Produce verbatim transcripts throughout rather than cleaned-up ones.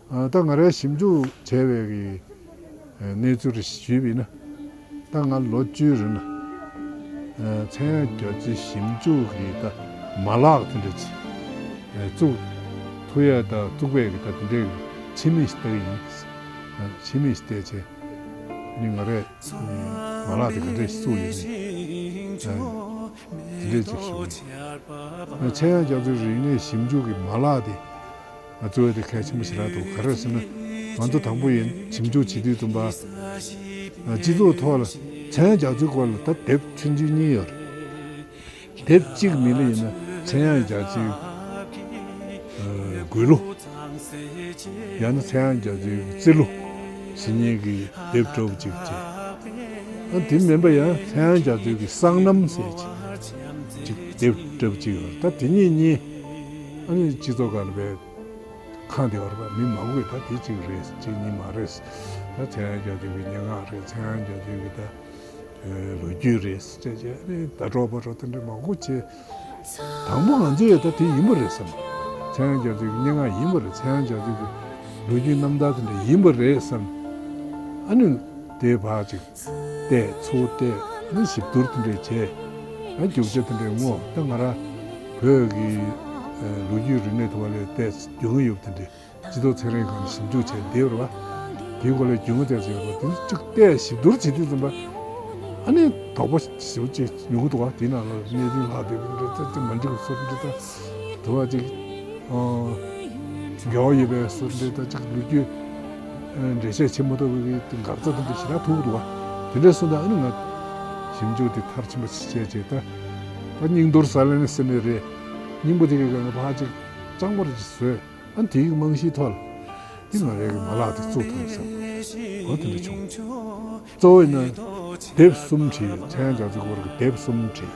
ཨ། ད་ང་རའི་ཞིབ་འཇུག་བྱས་པའི་གི་ཨ་གནས་ཚུལ་རེ་ཞུས་པ་ཡིན་ན། ད་ང་ལོ་བཅུའི་རིང་ལ་ཨ་མཚན་དབྱངས་རྒྱ་མཚོའི་ཞིབ་འཇུག་གི་ད་མ་ལག་དེ་འདྲ་ཅིག་ཨ་བཙུགས་ཐུབ་ཡ། ད་བཙུགས་པའི་གི་ད་དེ་འདྲའི་ཕྱི་མིག་ཅིག་ལྟ་གི་ཡིན། ཨ་ཕྱི་མིག་ཅིག་བལྟས་བྱས་ནི་ང་རས་ཨ་མ་ལག་དེ་ག་འདྲས་ཤིག་བཙུགས་ཡོད་མེད་ཨ་དེ་འདྲས་ཅིག་ཞུ་གི་ཡིན། ཨ་མཚན་དབྱངས་རྒྱ་མཚོའི་རིག་གནས་ཞིབ་འཇུག་གི་མ་ལག་དེ། ང་ཚོའི་དེ་གལ་ཆེན་པོ་ཞེ་དྲག་འདུག་ག་རེ་ཟེར་ན། ང་ཚོ་དང་པོ་ཡིན་ཞིབ་འཇུག་བྱེད་དུས་ཙམ་པ། སྤྱི་ཚོགས་ཐོག་ལ་མཚན་དབྱངས་རྒྱ་མཚོའི་སྐོར་ལ་ད་དེབ་ཆུང་ཆུང་གཉིས་ཡོད་རེད། དེབ་གཅིག་མི་ལ་ཡིན་ན་མཚན་དབྱངས་རྒྱ་མཚོའི་ཨ་མགུར་གླུ། ཡང་ན་མཚན་དབྱངས་རྒྱ་མཚོའི་བརྩི་གླུ་ཟེར་མཁན་གྱི་དེབ་འདྲ་པོ་གཅིག་བྱས། ཨ་དེ་མིན་པ་ཡང་མཚན་དབྱངས་རྒྱ་མཚོའི་གི་སྲང་ལམ་ཟེར་གཅིག་གཅིག་དེབ་འདྲ་པོ་གཅིག་ཡོད་རེད། ད་དེ་གཉིས་གཉིས་ཨ་ནི་སྤྱི་ཚོགས་སྒང་ལ་བས། ཁང་དེ་བར་པ་མི་མང་པོས་ད་དེ་གཅིག་རེད། གཅིག་གཉིས་མ་རེད། ད་མཚན་དབྱངས་རྒྱ་མཚོའི་གི་སྙན་ངག་རེད། མཚན་དབྱངས་རྒྱ་མཚོའི་གི་ད་ལོ་རྒྱུས་རེད་ཅེས་བྱས་ནས་ཟླ་གྲོགས་ཕ་གྲོགས་དེ་འདྲ་མང་པོ་བྱས། དང་པོ་ང་ཚོས་ད་དེ་ཡིན་པ་རེད་བསམ། མཚན་དབྱངས་རྒྱ་མཚོའི་གི་སྙན་ངག་ཡིན་པ་རེད། མཚན་དབྱངས་རྒྱ་མཚོའི་གི་ལོ་རྒྱུས་རྣམ་ཐར་དེ་འདྲ་ཡིན་པ་རེད་བསམ། ཨ་ནི་དེ་བར་ཅིག་བལྟས་ཚུར་བལྟས་ནི་ཞིབ་བསྡུར་དེ་འདྲས་བྱས། ཨ་རྒྱུ་ཆ་དེ་འདྲས་བསྔོགས། ད་ང་རང་བོད་ཀྱི་ཨ་ལོ་རྒྱུས་རིག་གནས་ཐོག་ལ་བལྟས་རྒྱུས་མངའ་ཡོད་པ་དེ་འདྲས་སྤྱི་ཚོགས་ཚན་རིག་སྒང་ནས་ཞིབ་འཇུག་བྱས་བསྡད་ཡོད་རེད་བ། དེའི་སྐོར་ལ་རྒྱུས་མངའ་བལྟས་ཡོད་པ་དེ་གཅིག་བལྟས་ཞིབ་བསྡུར་བྱེད་དུས་ཙམ་པ། ཨ་ནི་དོགས་པ་ཞེ་པོ་ཅིག་ཉུང་གི་འདུག་བ། དེའི་ནང་ལ་གནད་དོན་ལྷག་བསྡད་པ་དེ་འདྲས་ཙམ་ཙམ་མ་འགྲིག་པ་བཟོ་འདྲ་ད། དུ་བ་ཅིག་ཨ་འགལ་བ་ཡོད་པའི་བཟོ་འདྲ་ད་ཅིག་ལོ་རྒྱུས་ཨ་འགྲེལ་བཤད་བྱེད་མ་ཐུབ་པའི་འགག་རྩ་དེ་འདྲ་ཞེ་དྲག་ཐུག་འདུག་བ། དེ་འདྲ་སོང་ཙང་ཨ་ནི་ང་ཞིབ་འཇུག་དེ་མཐར་ཕྱིན་པ་ཞིག་བྱས་བྱས། ད་ད་རྙིང་དོར་ཟ་ལེ་ནི་ཟེར་ནི་རེད། རྙིང་པ་དེ་གའི་སྒང་ལ་ཕར་ཅིག་གཙང་མ་རེ་ཅིག་བཟོས། ཨ་ནི་དེའི་རྨང་གཞིའི་ཐོག་ལ་དེ་ང་རའི་གི་མ་ལག་དེ་བཙུགས་ཐུབ་བསམ། འོ་དེ་འདྲ་བྱུང་། གཙོ་བོ་ཡིན་ན་དེབ་གསུམ་བྲིས། མཚན་དབྱངས་རྒྱ་མཚོའི་སྐོར་གྱི་དེབ་གསུམ་བྲིས།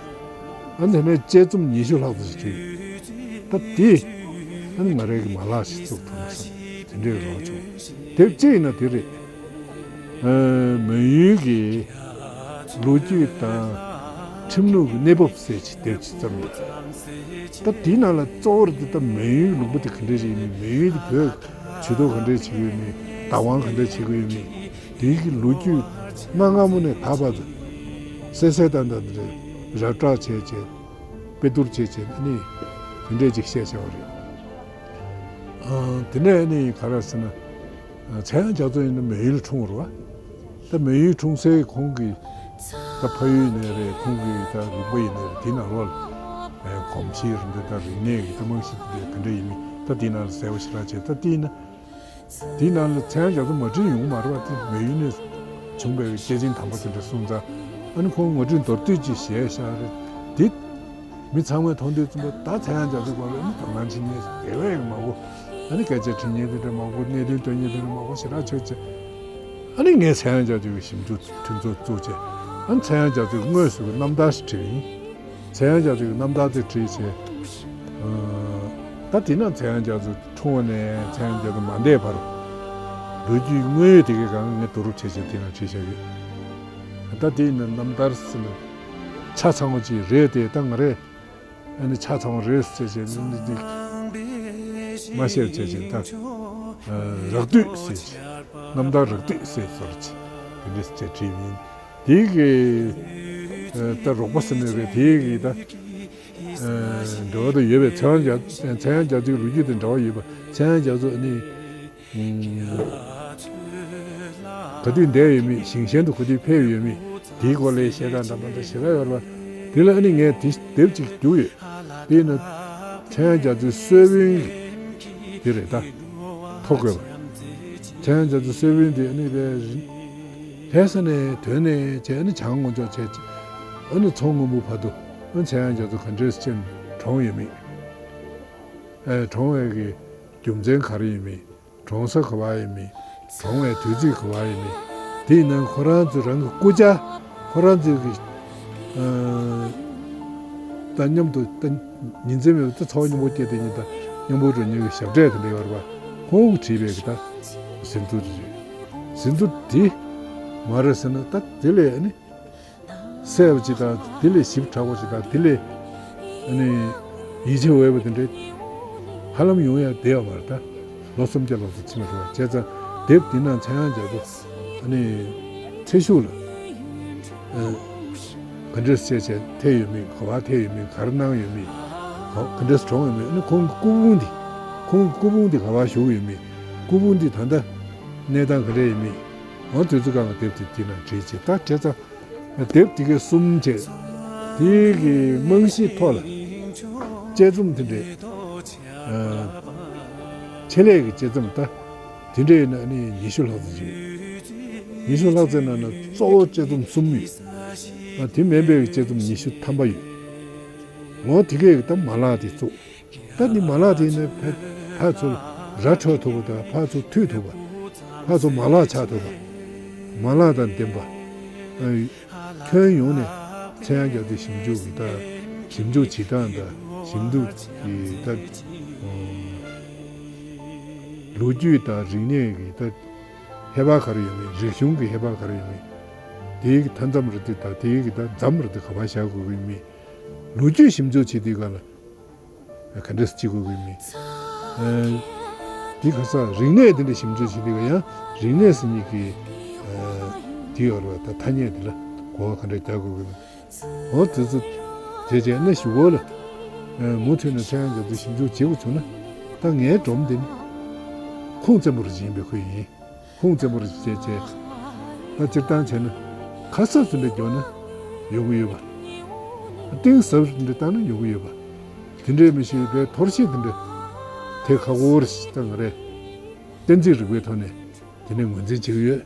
ཨ་ནི་དེ་ནས་དཔྱད་རྩོམ་ཉི་ཤུ་ལྷག་ཙམ་ཞིག་བྲིས། ད་དེ་ཨ་ནི་ང་རའི་གི་མ་ལག་ཞིག་བཙུགས་ཐུབ་ན་བསམ། དེ་འདྲའི་རོགས་བྱུང་། དེབ་གཅིག་ཡིན་ན་དེ་རེད། ཨ་མོན་ཡུལ་གྱི་ལོ་རྒྱུས་དང་ཁྲིམས་ལུགས་ཀྱི་གནས་བབ་ཟེར་གྱི་དེབ་ཅིག་བརྩམས་ཡོད། ད་དེའི་ནང་ལ་གཙོ་བོར་དེ་ད་མོན་ཡུལ་ལུང་པ་དེ་ག་འདྲ་ཞིག་ཡིན་མིན། མོན་ཡུལ་དེ་བོད་ཇུས་གཏོགས་ག་འདྲ་བྱེད་ཀྱི་ཡོད་མིན། བདག་དབང་ག་འདྲ་བྱེད་ཀྱི་ཡོད་མིན། དེའི་གི་ལོ་རྒྱུས་གནའ་སྔ་མོ་ནས་ད་བར་དུ་གསལ་གསལ་ཏན་ཏན་དེ་ར་སྤྲོད་བྱས་བྱས། དཔེ་བསྡུར་བྱས་བྱས་ནས་ནི་དེ་འདྲས་ཅིག་བཤད་བྱས་པ་རེད། ཨ་དེ་ནས་ནི་ག་རེ་ཟེར་ན། མཚན་དབྱངས་རྒྱ་མཚོ་ཡིན་ན་མོན་ཡུལ་འཁྲུངས་པ་རེད་བ། ད་མོན་ཡུལ་འཁྲུངས་སའི་ཁོང་གི་ད་ཕ་ཡུལ་ནས་རེད། ཁོང་གི་ད་ལུང་པ་ཡིན་ནའི་རེད། དེ་ནང་ལོགས་ལ་གོམས་གཤིས་རེད་འདུག་ད་རིག་གནས་ཀྱི་ད་རྨང་གཞི་དེ་ག་འདྲ་ཡིན་མིན་ད་དེའི་ནང་ལ་གསལ་པོ་ཞེ་དྲག་བྱས། ད་དེ་ཡིན་ན། དེའི་ནང་ལ་མཚན་དབྱངས་རྒྱ་མཚོ་མ་བྲིས་ཡོང་མ་རེད་བ། དེ་མོན་ཡུལ་ནས་བྱུང་བའི་སྐྱེས་ཆེན་དམ་པ་དེ་འདྲ་སོང་ཙང་། ཨ་ནི་ཁོང་ངོ་སྤྲོད་མདོར་བསྡུས་ཅིག་བྱས་བཞག་རེད་དེ། མི་ཚང་མས་མཐོང་དུས་ཙམ་པ་ད་མཚན་དབྱངས་རྒྱ་མཚོའི་སྐོར་ལ་ཨ་ནི་དོ་སྣང་བྱེད་མཁན་དེ་བས་མང་པོ། ཨ་ནི་སྐད་ཆ་དྲི་མཁན་དེ་འདྲ་མང་པོ། གནད་དོན་འདོན་མཁན་དེ་འདྲ་མང་པོ་ཞེ་དྲག་ཆགས་བྱས། ཨ་ནི་ངས་མཚན་དབྱངས་རྒྱ་མཚོའི་ཞིབ་འཇུག་མཐུན་ཚོགས་བཙུགས་བྱས། ཨ་ནི་མཚན་དབྱངས་རྒྱ་མཚོའི་དངོས་སུ་གི་རྣམ་ཐར་ཞིག་བྲིས་པ་ཡིན། མཚན་དབྱངས་རྒྱ་མཚོའི་རྣམ་ཐར་དེ་བྲིས་བྱས། ཨ་ད་དེ་ན་མཚན་དབྱངས་རྒྱ་མཚོ་འཁྲུངས་པ་ནས་མཚན་དབྱངས་རྒྱ་མཚོ་མ་འདས་བར་ལོ་རྒྱུས་དངོས་ཡོད་དེ་གའི་སྒང་ངས་བསྡུ་རུབ་བྱས་བྱས་དེ་ན་བྲིས་བཞག་ཡོད། ད་དེ་ཡིན་ན་རྣམ་ཐར་ཟེར་ན་ཆ་ཚང་བ་ཅིག་རེད་དེ། ད་ང་རས་ཨ་ནི་ཆ་ཚང་བ་རེད་ཟེར་བྱས་ནས་འདི་མ་བཤད་བྱས་བྱས། ད་ཨ་རགས་བསྡུས་ཟེར་བྱས། རྣམ་ཐར་རགས་བསྡུས་ཟེར་བཟོ་འདྲ་ཅིག་དེ་འདྲས་བྱས་བྲིས་ཡིན། དེའི་གི་ཨ་ད་རོགས་པ་ཟེར་ནས་རེད། དེའི་གི་ད་ཨ་འབྲེལ་བ་དང་ཡོད་པའི་མཚན་དབྱངས་རྒྱ་མཚན་དབྱངས་རྒྱ་མཚོའི་ལོ་རྒྱུས་དང་འབྲེལ་བ་ཡོད་པ། མཚན་དབྱངས་རྒྱ་མཚོ་ནི་ཨ་ག་དུས་འདས་ཡོད་མེད། ཞིང་གཞན་དུ་ག་དུས་ཕེབས་ཡོད་མེད། དེའི་སྐོར་ལ་བཤད་སྟངས་འདྲ་མི་འདྲ་ཞེ་དྲག་ཡོད་རེད་བ། དེ་ལ་ཨ་ནི་ངས་དེ་དེབ་ཅིག་བསྒྱུར་ཡོད། དེ་ཡིན་ན་མཚན་དབྱངས་རྒྱ་མཚོའི་གསོལ་དཔོན་གྱི་དེ་རེད། ད་ཐོ་བཀོད་པ། མཚན་དབྱངས་རྒྱ་མཚོའི་གསོལ་དཔོན་དེ་ཨ་ནི་ལྷ་ས་ནས་ཐོན་ནས་བྱས། ཨ་ནི་བྱང་ངོས་ཕྱོགས་བྱས། ཨ་ནི་མཚོ་སྔོན་པོ་བར་དུ་ཨ་མཚན་དབྱངས་རྒྱ་མཚོ་ག་འདྲས་ཅིག་གྲོངས་ཡོད་མེད། ཨ་གྲོངས་པའི་གི་རྒྱུ་མཚན་ག་རེ་ཡིན་མིན། གྲོངས་ས་ག་པར་ཡིན་མིན། གྲོངས་པའི་དུས་ཚོད་ག་པར་ཡིན་མིན། དེ་ཡིན་ན་ཁོ་རང་ཚོ་རང་གི་སྐུ་ཕྱྭ་ཁོ་རང་ཚོའི་གི་ཨ་ད་མཉམ་དུ་ད་ཉིན་མཚན་མེད་པར་ད་ཚོགས་མཉམ་པོ་སྐྱེས་དེ་ཉིན་ད་མཉམ་པོ་འགྲོ་མཁན་གྱི་ཞབས་གྲས་དེ་འདྲ་ཡོད་རེད་པ། ཁོང་གིས་བྲིས་པའི་གི་ད་ཟིན་ཐོ་དེ་རེད། ཟིན་ཐོ་དེ་མ་རེད་ཟེར་ན་ད་དེ་ལས་ཨ་ནི། གསལ་བ་ཅིག་དང་། དེ་ལས་ཞིབ་ཕྲ་བ་ཅིག་དང་། དེ་ལས་ཨ་ནི་ཡིད་ཆེས་འོས་པ་དེ་འདྲའི་ཧ་ལམ་ཡོང་ཡ་བསྡད་ཡོད་མ་རེད་ད། ལོ་སུམ་བརྒྱ་ལྷག་ཙམ་ཕྱིན་པ་རེད་བ། བྱས་ཙང་དེབ་འདི་ནང་ཚངས་དབྱངས་རྒྱ་མཚོ་ཨ་ནི་ཚེ་ཤུགས་ལ་ཨ་ག་འདྲས་བྱས་བྱས་ཐེབས་ཡོད་མེད། ག་པར་ཐེབས་ཡོད་མེད། ག་རེ་གནང་ཡོད་མེད། ག་ག་འདྲས་གྲོངས་ཡོད་མེད། ཨ་ནི་ཁོང་གི་སྐུ་ཕུང་འདི་ཁོང་གི་སྐུ་ཕུང་འདི་ག་པར་བཞུགས་ཡོད་མེད། སྐུ་ཕུང་འདི་ད་ལྟ་གནས་སྟངས་ག་འདྲས་ཡོད་མེད། འོ་དེ་ཚོ་གང་ག་དེབ་དེ་དེ་ནང་བྲིས་བྱས། ད་བྱས་ཙང་དེབ་དེ་གའི་གསུམ་བྱས། དེ་གི་རྨང་གཞིའི་ཐོག་ལ་དཔྱད་རྩོམ་དེ་འདྲའི་ཨ་ཆེད་ལས་ཀྱི་དཔྱད་རྩོམ་ད་དེ་འདྲའི་ནང་ནས་ཉི་ཤུ་ལྷག་ཙམ་ཡོད། ཉི་ཤུ་ལྷག་ཙམ་ནང་ན་གཙོ་བོ་དཔྱད་རྩོམ་གསུམ་ཡོད། ཨ་དེ་མིན་པའི་དཔྱད་རྩོམ་ཉི་ཤུ་ཐམ་པ་ཡོད། འོ་དེ་གའི་ད་མ་ལག་དེ་བཙུགས། ད་འདི་མ་ལག་དེ་ནི་ཕ་ཕར་ཚུར་ར་འཕྲོད་ཐུབ་པ་དང་། ཕར་ཚུར་མཐུད་ཐུབ་པ། ཕར་ཚུར་མ་ལག་ཆགས་ཐུབ་པ། མ་ལག་དང་ལྡན་པ། ཨ་ཁྱོན་ཡོངས་ནས་ཚངས་དབྱངས་རྒྱ་མཚོའི་ཞིབ་འཇུག་གི་ད་ཞིབ་འཇུག་བྱེད་སྟངས་དང་ཞིབ་འཇུག་གི་ད་ལོ་རྒྱུས་དང་རིག་གནས་ཀྱི་ད་ཧེ་བག་ག་རེ་ཡོད་མེད། རིག་གཞུང་གི་ཧེ་བག་ག་རེ་ཡོད་མེད། དེའི་གི་མཐའ་མཚམས་རེ་དེ་དང་དེའི་གི་ད་མཚམས་རེ་དེ་ག་པར་བཞག་དགོས་ཀྱི་མེད། ལོ་རྒྱུས་ཞིབ་འཇུག་བྱེད་དུས་སྒང་ལ་ག་འདྲས་བྱེད་དགོས་ཀྱི་མེད། ཨ་འདི་ཁ་སང་རིག་གནས་དེ་འདྲ་ཞིབ་འཇུག་བྱེད་དུས་སྒང་ཡང་རིག་གནས་ཟེར་མཁན་གྱི་ཨ་དེ་ཡོད་རེད་བ། ད་ཐ་སྙད་དེ་ལ་གོ་བ་ག་འདྲས་རྒྱག་དགོས་ཀྱི་མེད། འོ་དེ་ཚོ་དེ་བྱས་ནས་གཞུག་གུ་ལ་ཨ་མུ་མཐུད་ནས་ཚངས་དབྱངས་རྒྱ་མཚོའི་ཞིབ་འཇུག་བྱེད་དགོས་བྱུང་ན། ད་ངའི་སྒྲོམ་འདི་ནི་ཁུངས་བཙན་པོ་རེ་ཡིན་པའི་ཁུལ་ཡིན། ཁུངས་བཙན་པོ་རེ་བྱས་བྱས། ད་སྤྱིར་བཏང་བྱས་ན་ཁ་གསབ་དེ་འདྲ་རྒྱོབ་ན་ཡོང་གི་ཡོད་པ། གཏིང་ཟབ་དེ་འདྲ་བཏང་ན་ཡོང་གི་ཡོད་པ། དེ་འདྲའི་མི་ཤེས་པའི་འཐོར་བཤིག་དེ་འདྲ་དེ་ཁག་པོ་རེ་ཞིག་བཏང་གི་རེད། གཏན་ཚིགས་རིག་པའི་ཐོག་ནས་དེ་ནས་ངོས་འཛིན་བྱེད་ཀྱི་ཡོད།